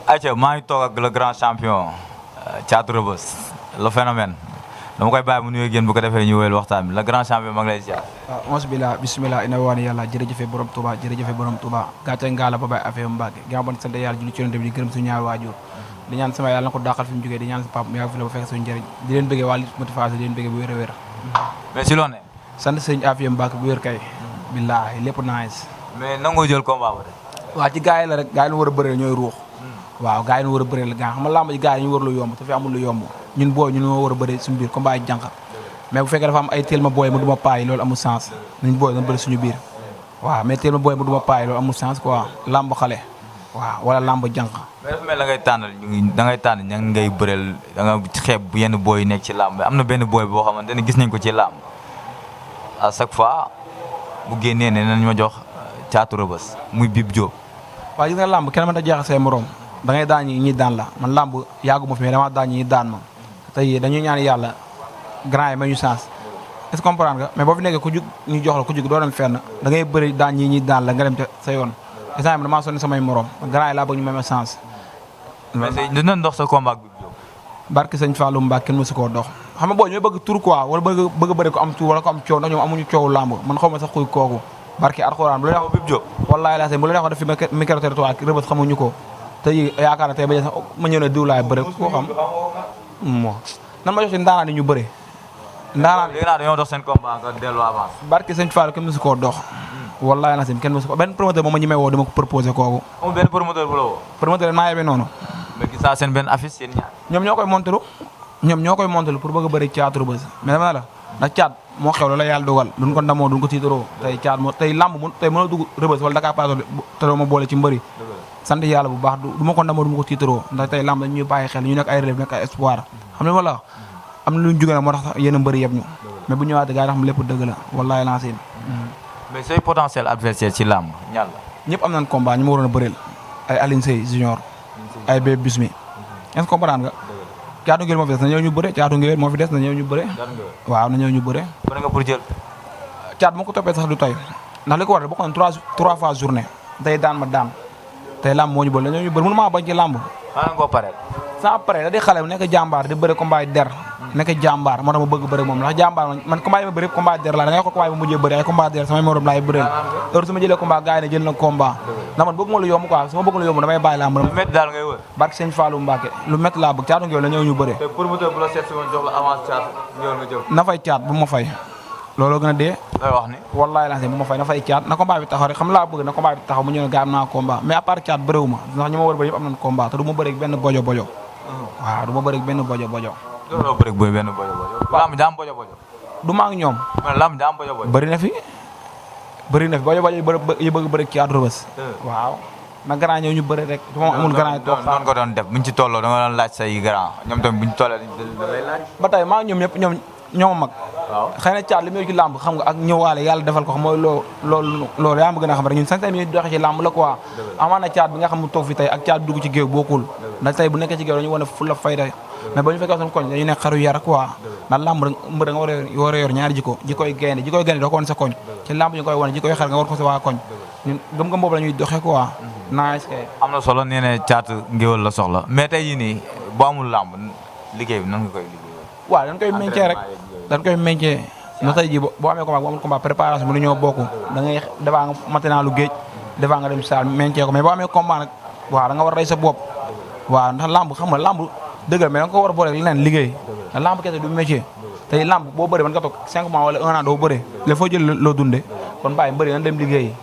Aïcha maa ngi toog ak le grand champion Thiatou Rebeuss le phénomène dama koy bàyyi mu nuyoo génn bu ko defee ñu wéyal waxtaan bi le grand champion maa ngi lay ziar. waaw onze billah bismillah ina waani yàlla jërëjëfe borom Touba jërëjëfe borom Touba gàcce ngaala ba bay affaire Mbacke ginnaaw bon sant yàlla julli ci yonent bi di gërëm suñu ñaari waajur di ñaan sama yàlla na ko dàqal fi mu jógee di ñaan sa papa mu yàgg fi la ba fekk suñu njëriñ di leen bëggee wàllu motivation di leen bëggee bu wér a wér mais si loolu ne. sant sëñ affaire Mbacke bu wér kay billaahi lépp nice mais nangoo jël combat ba de. waaw ci gars yi la rek gars yi ñu war a bëreel ñooy ruux waaw gars yi ñu war a bëreel gaa xam nga làmb ji gars yi ñu war lu yomb te fi amul lu yomb ñun booy ñun ñoo war a bëri suñu biir combat yi jànq mais bu fekkee dafa am ay teel ma booy mu duma paay loolu amul sens nañ booy dañ bëri suñu biir waaw mais teel ma booy mu duma paay loolu amul sens quoi làmb xale waaw wala làmb jànq mais dafa mel da ngay tànnal da ngay tànn ña ngay bëreel da nga xeeb yenn booy yi nekk ci làmb am na benn booy boo xamante ne gis nañ ko ci làmb à chaque fois bu génnee ne nañ ma jox Thiatou Rebeuss muy Bib Diop. waaw gis nga làmb kenn mën ta jeexal say morom da ngay daan ñi daan la man làmb yàgguma fi mais dama daan ñi daan ma tey dañuy ñaan yàlla grand yi may ñu chance est-ce que comprendre nga mais boo fi nekkee ku jug ñu jox la ku jug doo dem fenn da ngay bëri daan ñi daan la nga dem ca sa yoon instant bi damaa sonn samay morom grand yi laa bëgg ñu may ma chance. mais tey dina dox sa combat ak Bib Diop. barke sëñ Fallou Mbacke kenn mësu koo dox xam nga boo ñooy bëgg tur quoi wala bëgg bëri ko am tur wala ko am coow ndax ñoom amuñu coow làmb man xaw ma sax kuy kooku barke alxuraan bu la neexoon Bib Diop. wallaahi laa bu la neexoon def fi micro territoire Rebeuss xamuñu ko te yaakaar na tey ba sax ma ñëw ne diw laay bëre koo xam moo nan ma jox ci ndaanaan yi ñu bëre ndaanaan léegi dañoo dox seen combat nga dellu avance. barke sëñ Fall kenn mësu koo dox wallaahi laa kenn mësu ko benn promoteur moom ma ñemee woo dama ko proposé kooku amul benn promoteur bu la woo. promoteur maa yebee noonu mais gis naa seen benn affiche seen ñaar. ñoom ñoo koy montalu pour bëgg a bëri Thiatou Rebeuss mais dama ne la ndax caat moo xew la yàlla dogal duñ ko ndamoo duñ ko tiitaroo tey caat moo tey lamb tey mën a dugg Rebeuss wala Dakar Plateau te doo ma boole ci mbëri sant yàlla bu baax du ma ko ndamoo du ma ko tiitaroo ndax tey lamb dañ ñuy bàyyi xel ñu nekk ay relève nekk ay espoir xam ne wala am na lu ñu jóge nag moo tax yéen a mbëri yëpp ñu mais bu ñëwaatee gars yi xam lépp dëgg la wallaahi lancé mais say potentiel adversaire ci lamb ñan la. ñëpp am nañ combat ñu ma waroon a bëreel ay Aline Seye junior ay Bébé Bismi est-ce que comprendre nga Thiatou Nguéweul moo fi des na ñëw ñu bëre Thiatou Nguéweul moo fi des na ñëw ñu bëre waaw na ñëw ñu bëre bëri nga pour jël. Thiat moo ko toppee sax du tey ndax li ko waral bokk na trois fois journée tey daan ma daan tey lamb moo ñu bëri na ñëw ñu bëre mënu maa bañ ci lamb xanaa nga ko pare. sans pare da di xale bu nekk jàmbaar di bëre combat der nekk jàmbaar moo tax ma bëgg bëre moom ndax jàmbaar man combat yi ma bëri combat der la da ngay xool combat yi ma mujjee bëri ay combat der samay morom laay bëreel heure su ma jëlee combat gars yi ne jël na combat ndax man bëgg ma lu yomb quoi su ma bëgg lu yomb damay bàyyi lamb lu métti daal ngay wër. barke sëñ Fallou Mbacke lu métti laa bëgg Thiatou Nguéweul la ñëw ñu bëre te promoteur bu la seet si woon jox la avance Thiatou Nguéweul nga jël. na fay Thiat bu ma fay looloo gën a dee lay wax ni. wallaahi lancé bu ma fay na fay Thiat na combat bi taxaw rek xam laa bëgg na combat bi taxaw mu ñëw ne gaa am naa combat mais à part Thiat bëréewu ma ndax ñu ma war bëri yëpp am nañ combat te du ma bëri benn bojo bojo waaw du ma bëri benn bojo bojo looloo bëri booy benn bojo bojo. lamb daa am bojo bojo. du maa ngi ñoom man lamb daa am bojo bojo. bëri na fi bojo bojo yi bëgg bëri Thiatou Rebeuss waaw na grand ñëw ñu bëri rek du ma amul grand yi toog noonu ko doon def buñ ci tolloo da nga doon laaj say grand ñoom tamit buñ tollee da lay laaj. ba tey maa ngi ñoom ñëpp ñoom mag waaw xëy na Thiat li muy ci làmb xam nga ak ñëwaale yàlla defal ko xam mooy loolu yaa ma gën a xam rek ñun sax tamit ñu doxee ci làmb la quoi amaa na Thiat bi nga xam mu toog fi tey ak Thiat dugg ci géew bokkul ndax tey bu nekkee ci géew dañu wane fu la fayda mais ba ñu fekkee suñu koñ dañu nekk xaru yar quoi ndax làmb mbër da nga war a yor ñaari jikoy gaynde doo ko wane sa koñ ci làmb ñu koy wane jikoy xar nga war ko sa waa koñ ñun gëm-gëm boobu la ñuy doxee quoi nice kay am na solo nee na Thiatou Nguéweul la soxla mais tey jii nii boo amul làmb liggéey bi nan nga koy liggéey. waaw dañ koy meñcee rek dañ koy meñcee ndax tey jii boo amee combat boo amul combat préparation bi ñoo bokk da ngay defaa nga matinalu géej defaa nga dem saal meñcee ko mais boo amee combat nag waaw da nga war a rey sa bopp waaw ndax làmb xam nga làmb dëgg la mais da nga ko war a boole leneen liggéey ndax làmb kese du métier tey làmb boo bëree mën nga toog 5 mois wala 1 an doo bëree la foo jël loo dundee kon bàyyi mbëri nañ dem liggéey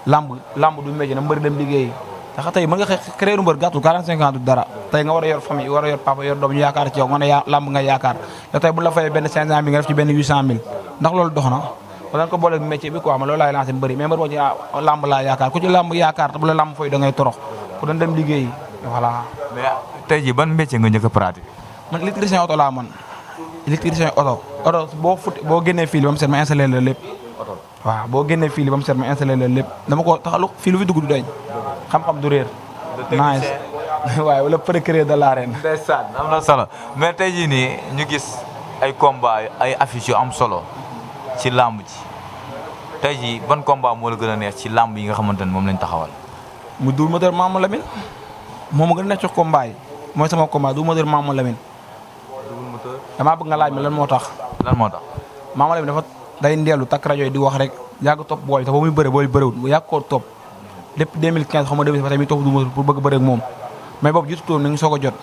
làmb du métier na mbëri dem liggéey tax tey mën nga créer mbër gàttul 45 ans du dara tey nga war a yor famille war a yor papa yor doom ñu yaakaar ci yow nga ne làmb nga yaakaar te tey bu la fayee benn 500 000 nga def ci benn 800 000 ndax loolu dox na wala ko boole métier bi quoi ma loolu laay lancé mbëri mais mbër boo ci làmb laa yaakaar ku ci làmb yaakaar te bu la làmb fooy da ngay torox ku doon dem liggéey voilà mais tey jii ban métier nga njëkk a pratiquer. man électricien oto laa man électricien oto boo génnee fil ba mu set ma installé la lépp. waaw boo génnee fil ba mu set ma installé la lépp dama ko taxalu fii lu fi dugg du doñ xam-xam du réer. nice waaye wala procureur de l'arène. ndeysaan am na solo mais tey jii nii ñu gis ay combat ay affiches yu am solo ci làmb ji tey jii ban combat moo la gën a neex ci làmb yi nga xamante ne moom lañ taxawal. mu Double Moteur Mama Lamine moom gën a nekk ci combat yi mooy sama combat Double Moteur Mama Lamine. Double Moteur. damaa bëgg nga laaj ma lan moo tax. lan moo tax. Mama Lamine dafa day ndeelu takk rajo yi di wax rek yàgg topp booy te ba muy bëre booy bëriwul bu yàgg koo topp depuis 2015 xam nga 2017 tamit topp Double Moteur pour bëgg bëre ak moom mais boobu jotutoon ni ngi soog a jot.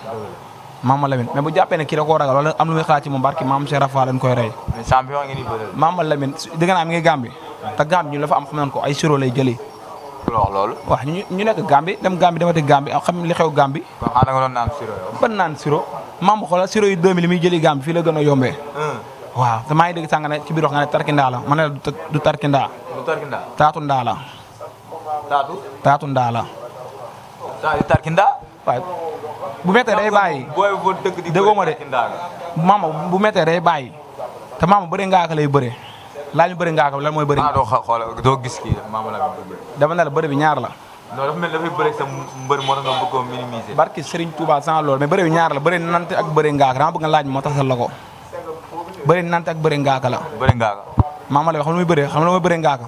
Mama Lamine mais bu jàppee ne kii da koo ragal wala am lu muy xalaat ci moom barki maam Cheikh Rafa lañ koy rey. mais champion ngeen di bëre. Mama Lamine dëgg naa mi ngi Gambie te Gambie ñu la fa am xam nañ ko ay siro lay jëlee. wax loolu. waaw ñu nekk Gambie dem Gambie demati Gambie xam li xew Gambie. kon xanaa nga doon naan siro yow. ban naan siro Mama xoolal siro yu 2000 muy jëli Gambie fii la gën a yombee. waaw te maa ngi dégg sànq ne ci biir wax nga ne tarkindaa la ma ne la du tarkindaa. du tarkindaa. taatu ndaa la. taatu ndaa la. tarkindaa. waaw bu méttee day bàyyi. booy bu dëgg di déggoo ma de Mama bu méttee day bàyyi te Mama bëri ngaaka lay bëre laa ñu bëri ngaaka lan mooy bëri. doo xool doo gis kii Mama Lamine. dama ne la bëri bi ñaar la. non dafa mel dafay bëri sa mbër moo tax nga bëgg koo minimiser. barki Serigne Touba sans loolu mais bëri bi ñaar la bëri nante ak bëri ngaaka dama bëgg nga laaj moo tax la ko bëri nante ak bëri ngaaka la. bëri ngaaka. Mama Lamine xam lu muy bëree xam lu muy bëri ngaaka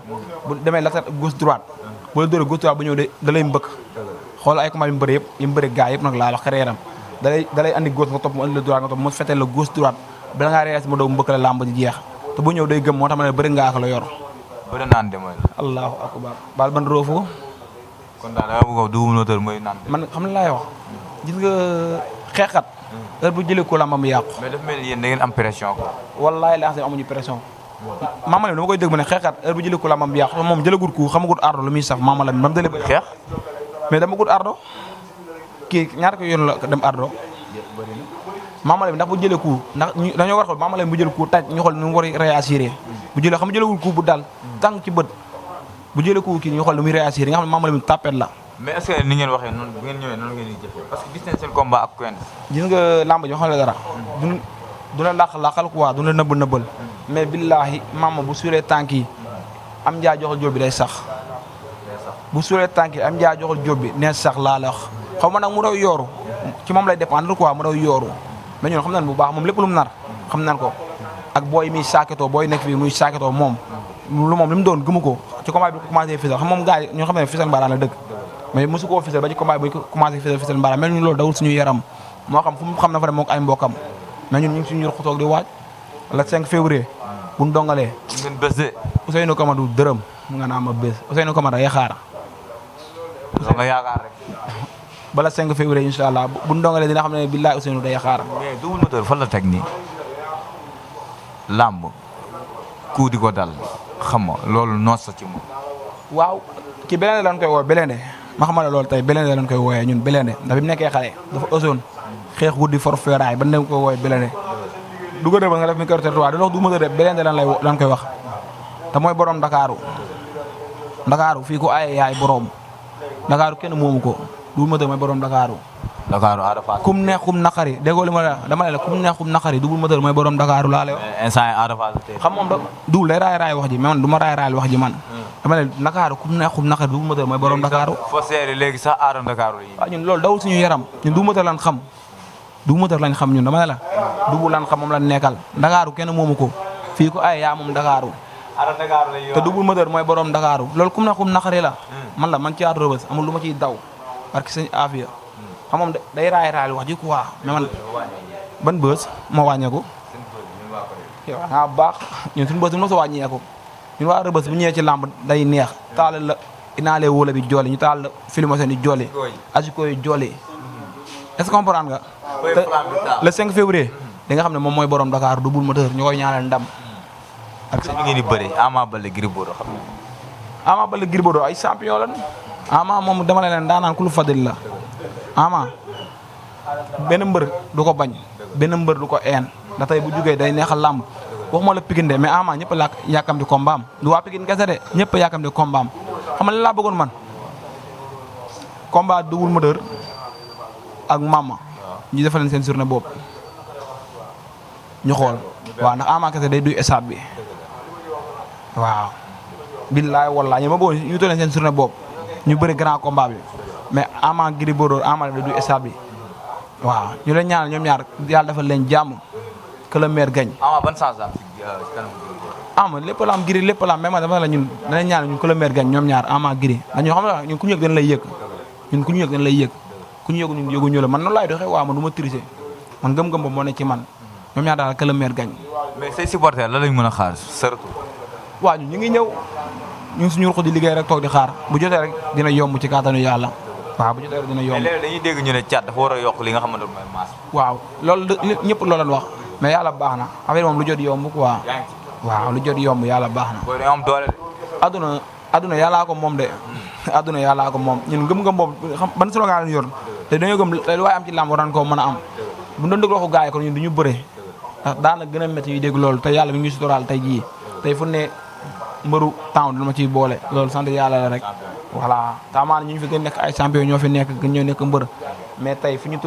bu demee latéral gauche droite bu la dóoree gauche droite bu ñëw da lay mbëkk xool ay combat yu mu bëri yëpp yu mu bëri gaa yëpp nag laa wax carrière am da lay andi gauche nga topp mu andi la droite nga topp mu fetee la gauche droite bala ngaa réagir mu daw mbëkk la làmb ji jeex te bu ñëw day gëm moo tax ma ne bëri ngaaka la yor. bëri naan de mooy. allahu akbar baal ban roofu. kon daal da nga bëgg a Double Moteur mooy naan de. man xam la laay wax gis nga xeexat heure bu jëlee ko làmbam yàqu. mais dafa mel ni yéen da ngeen am pression quoi. wallaay la amuñu pression. Mama Lamine dama koy dégg ma ne xeexat heure bu jëlee ko làmbam yàqu moom jëlagul ku xamagut ardo lu muy saf Mama Lamine ba mu dalee bëri xeex. mais dama gut ardo kii ñaata ko yoon la dem ardo Mama Lamine ndax bu jëlee coup ndax dañoo war a xool Mama Lamine bu jël coup taj ñu xool nu mu war a réagir bu jëlee xam nga jëlagul coup bu dal tàng ci bët bu jëlee coup kii ñu xool nu muy réagir nga xam ne Mama Lamine tapet la. mais est-ce que ni ngeen waxee noonu bu ngeen ñëwee noonu ngeen di jëfee parce que gis nañ seen combat ak Quench. gis nga làmb ji xam la dara. du la làqal quoi du la nëbbal. mais billahi Mama bu suuree tànk yi am njaa joxal jóob bi day sax. bu suuree tànk yi am njaa joxal jóob bi nee sax laa la wax xaw ma nag mu daw yooru ci moom lay dépendre quoi mu daw yooru mais ñun xam nañ bu baax moom lépp lu mu nar xam nañ ko ak booy muy saaketoo booy nekk fii muy saaketoo moom li mu doon gëmu ko ci combat bi ko commencé fisal xam moom gars yi ñoo xam ne fisal mbaaraan la dëgg mais mosu koo fisal ba ci combat bi commencé fisal mbaaraan mais ñun loolu dawul suñu yaram moo xam fu mu xam na fa dem moo ko ay mbokkam mais ñun ñu ngi suñu xutoog di waaj le 5 février bu ñu dongalee ngeen bés de. Ousseynou Kamadou dërëm mu nga naa ma bés Ousseynou Kamara yaxaar nga yaakaar rek. bala 5 février incha allah bu ñu dongalee dina xam ne billaay Ousseynou day yaxaar mais Double Moteur fan la teg nii làmb ku di ko dal xam nga loolu noos sa ci moom. waaw ki Belende lañ koy woo Belende ma xamal ne loolu tey Belende lañ koy wooyee ñun Belende ndax bi mu nekkee xale dafa ësoon xeex guddi for feeraay ba ne koy wooyee Belende du ko dëbal nga def micro territoire di wax du Moteur Belende lan koy wax te mooy borom Ndakaaru fii ko ay yaay borom Ndakaaru kenn moomu ko Double Moteur mooy borom Ndakaaru Ada Fass. kum neex kum naqari déggoo li ma la dama ne la kum neex kum naqari Double Moteur mooy borom Ndakaaru laa lay wax. instant Ada Fass tey. xam moom da Double day raay wax ji mais man du ma raay wax ji man. dama ne Ndakaaru kum neex kum naqari Double Moteur mooy borom Ndakaaru. foo seeri léegi sax aada Ndakaaru yi. waaw ñun loolu dawul suñu yaram ñun Double Moteur lañ xam Double Moteur lañ xam ñun dama ne la Double lañ xam moom lañ nekkal Ndakaaru kenn moomu ko fii ko ay yaa moom Ndakaaru. aada Ndakaaru la te Double Moteur mooy borom Ndakaaru loolu kum neex kum naqari la. man ci aar Rebeuss amul lu ma ciy daw parce que sëñ Afia xam moom day raay wax ji quoi mais man ban bës moo wàññeeku. yow nga baax ñun suñu bës bi mos a wàññeeku ñun waa Rebeuss bu ñëwee ci làmb day neex taal la inaalee wóola bi joole ñu taal la filmation yi joole asiko yi joole est-ce que comprendre nga. le 5 février di nga xam ne moom mooy borom Dakar Double Moteur ñu koy ñaanal ndam. ak sa ngeen di bëri Ama Baldé Gris Bordeaux xam nga. Ama Baldé Gris Bordeaux ay champion lan Ama moom dama leen daanaan ku lu fadil la Ama benn mbër du ko bañ benn mbër du ko een da tey bu jugee day neexal làmb waxuma la Pikine de mais Ama ñëpp la yàkkam di combat am du waa Pikine kese de ñëpp a yàkkam di combat am xam nga lan laa bëggoon man combat Double Moteur ak Mama ñu defal leen seen journée boobu ñu xool waaw ndax Ama kese day duy stade bi waaw. billaay wallaay ñu ma bëggoon ñu toll seen journée boobu ñu bëri grand combat bi mais Ama Gris Bordeaux Ama day duy stade bi waaw ñu leen ñaanal ñoom ñaar yàlla defal leen jàmm que le maire gagne. Ama ban chance am ci kanam Ama lépp la am Gris lépp la am mais man dama la ñun danañ ñaanal ñun que le maire gagne ñoom ñaar Ama Gris dañoo xam ne ñun ku ñu yëg dañ lay yëg ñun ku ñu yëg dañ lay yëg ku ñu yëgu ñun yëguñu la man noonu laay doxee waaw man du ma tricher man gëm-gëm ba moo ne ci man ñoom ñaar daal que le maire gagne. mais say supporters la lañ mën a xaar surtout. waaw ñu ngi ñëw ñu ngi suñu ruq di liggéey rek toog di xaar bu jotee rek dina yomb ci kàttanu yàlla waaw bu jotee rek dina yomb. mais léegi dañuy dégg ñu ne Thiat dafa war a yokk li nga xamante ne mooy masse. waaw loolu ñëpp loolu lañ wax mais yàlla baax na affaire moom lu jot yomb quoi. yaa ngi ci. waaw lu jot yomb yàlla baax na. booy dañoo am doole de. aduna yàllaa ko moom de. aduna yàllaa ko moom ñun gëm-gëm boobu xam ban slogan lañ yor te dañoo gëm lu waaye am ci làmb war nañ koo mën a am bu ñu doon déglu waxu gars yi kon ñun du ñu bëre ndax daana gën a métti yu dégg loolu te yàlla mi ngi sutural tey jii tey fu ne mbëru temps dama ciy boole loolu sant yàlla la rek voilà taamaan ñu fi gën nekk ay champion ñoo fi nekk gën ñoo nekk mbër mais tey fu ñu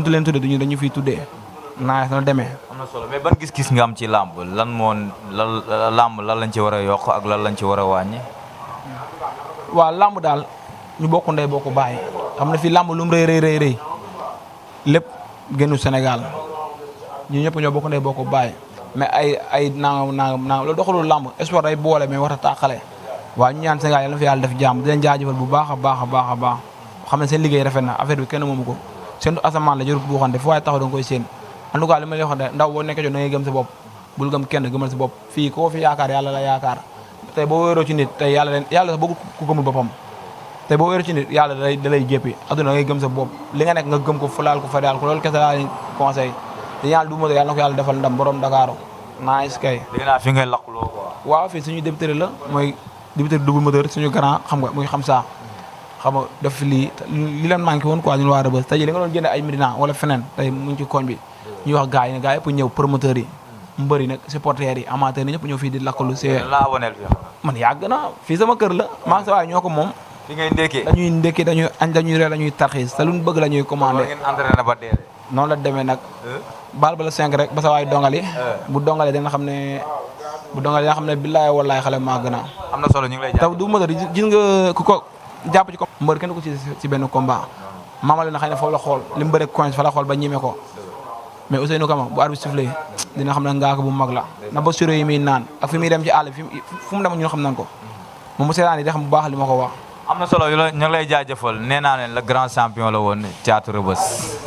leen tuddee duñu dañu fiy tuddee naa na demee. am na solo mais ban gis-gis nga am ci làmb lan moo làmb lan lañ ci war a yokk ak lan lañ ci war a wàññi. waaw làmb daal ñu bokk ndey bokk bàyyi xam na fi làmb lu mu rëy lépp génnu Sénégal ñu ñëpp ñoo bokk ndey bokk bàyyi mais ay nangam loolu doxalul làmb sport day boole mais war a tàqale waaw ñu ñaan Sénégal yàlla na fi yàlla def jàmm di leen jaajëfal bu baax a baax xam ne seen liggéey rafet na affaire bi kenn moomu ko seen asamaan la jërut bu waxante fu waaye taxaw da nga koy seen en tout cas li ma lay wax ne ndaw boo nekkee da ngay gëm sa bopp bul gëm kenn gëmal sa bopp fii koo fi yaakaar yàlla la yaakaar tey boo wéeroo ci nit tey yàlla sax bëgg ku gëmul boppam tey boo wéeroo ci nit yàlla da lay jéppi adduna ngay gëm sa bopp li nga nekk nga gëm ko fulaal ko farial ko loolu kese laa conseil te ñaan du moto yàlla na ko yàlla defal ndam borom Dakar nice kay. dégg naa fi ngay lakkuloo quoi. waaw fii suñu député la mooy député double moteur suñu grand xam nga muy xam saa xam nga def fi li leen manqué woon quoi ñun waa Rebeuss tey jii li nga doon jënd ay Médina wala feneen tey mu ngi ci koñ bi ñuy wax gars yi ne gars yëpp ñëw promoteurs yi mbër yi nag supporters yi amateurs yi ñëpp ñëw fii di lakkalu see man yàgg na fii sama kër la maa ngi sa waay ñoo ko moom fi ngay ndékkee dañuy ndékki dañuy añ dañuy reer dañuy tarxiis te luñ bëgg la ñuy commandé noonu la demee nag baal ba la 5 rek ba sa waay dongali bu dongalee dina xam ne billaay wallaay xale maa gën a am na solo ñu ngi lay taw du moteur gis nga ku ko jàpp ci ko mbër kenn du ko ci benn combat maamale na xëy na foofu la xool li mu bëre coin fa la xool ba ñime ko mais Ousseynou Kama bu arbitre sifflé dina xam ne ngaaka bu mag la na ba suré yi muy naan ak fi muy dem ci àll bi fu mu dem ñu xam nañ ko moom mu seetaan yi da xam bu baax li ma ko wax. am na solo ñu ngi lay jaajëfal nee naa leen la grand champion la woon Thiatou Rebeuss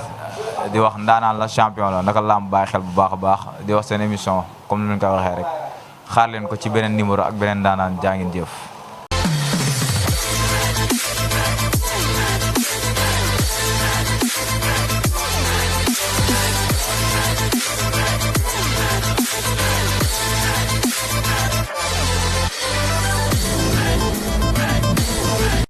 di wax ndaanaan la champion la naka lamb bàyyi xel bu baax a baax di wax seen émission comme ni ñu ko waxee rek xaar leen ko ci beneen numéro ak beneen ndaanaan jaa ngeen jëf.